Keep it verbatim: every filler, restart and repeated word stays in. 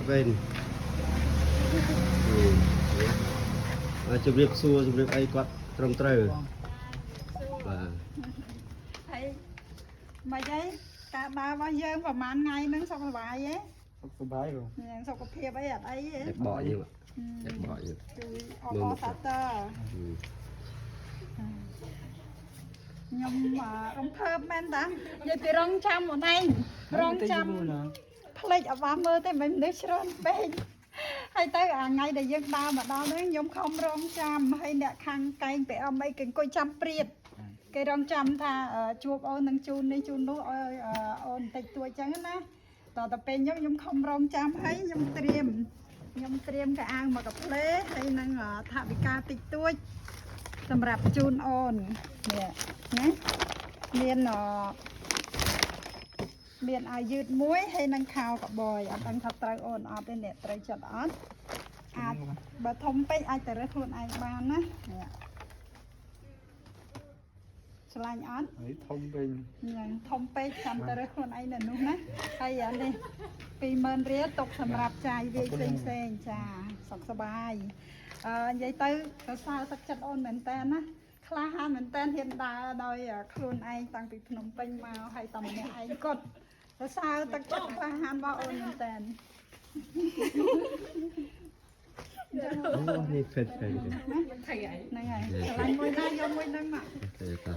Bên. Ừ. Ơ, chụp điệp xua, chụp điệp ai quạt trong trời. Và ហើយ មិនអី ការដើររបស់យើងប្រហែលថ្ងៃហ្នឹងសុខសប្បាយទេ? សុខសប្បាយបង យើងសុខភាពអីអត់អីទេ Đẹp bỏ nhiều ạ. អឺ Đẹp bỏ nhiều ạ. គឺអបអរសាទរ Ừ. ខ្ញុំអឺរំភើបមែនតា និយាយពីរង់ចាំអូនឯង រង់ចាំ ផ្លេចអត់បានមើលទេ មិនមនុស្សច្រើនពេក ហើយទៅអាថ្ងៃដែលយើងដើរមកដល់ហ្នឹងខ្ញុំខំរង់ចាំ ហើយអ្នកខាងកែង PM អីគេអង្គុយចាំព្រាត គេរង់ចាំថាអឺជួបអូននឹងជូននេះជូននោះឲ្យអឺអូនបន្តិចតួចចឹងណា តទៅពេលខ្ញុំខ្ញុំខំរង់ចាំ ហើយខ្ញុំត្រៀម ខ្ញុំត្រៀមកៅអៅមកកាផ្លេ ហើយនឹងអឺថវិកាតិចតួចសម្រាប់ជូនអូន នេះណា មានអឺមានអាវយឺតមួយ ហើយនឹងខោកាបយ អត់ដឹងថាត្រូវអូនអត់ទេ អ្នកត្រូវចិត្តអត់ អាចបើធំពេកអាចទៅរើសខ្លួនឯងបានណា នេះ ឆ្លាញ់អត់ ហើយធំពេក ហ្នឹងធំពេកចាំទៅរើសខ្លួនឯងនៅនោះណា ហើយអានេះ ពីរម៉ឺនរៀល ទុកសម្រាប់ចាយវាយផ្សេងផ្សេងចា សុខសប្បាយអឺនិយាយទៅសរសើរទឹកចិត្តអូនមែនតើណា ក្លាហានមែនតើហ៊ានដើរដោយអឺខ្លួនឯងតាំងពីភ្នំពេញមក ហើយតែម្នាក់ឯងគាត់សរសើរទឹកចិត្តក្លាហានរបស់អូនមែនតើ Ơ, anai phết phết. ហ្នឹងហើយ ឆ្លាញ់មួយណាយកមួយហ្នឹងមក Thế ta.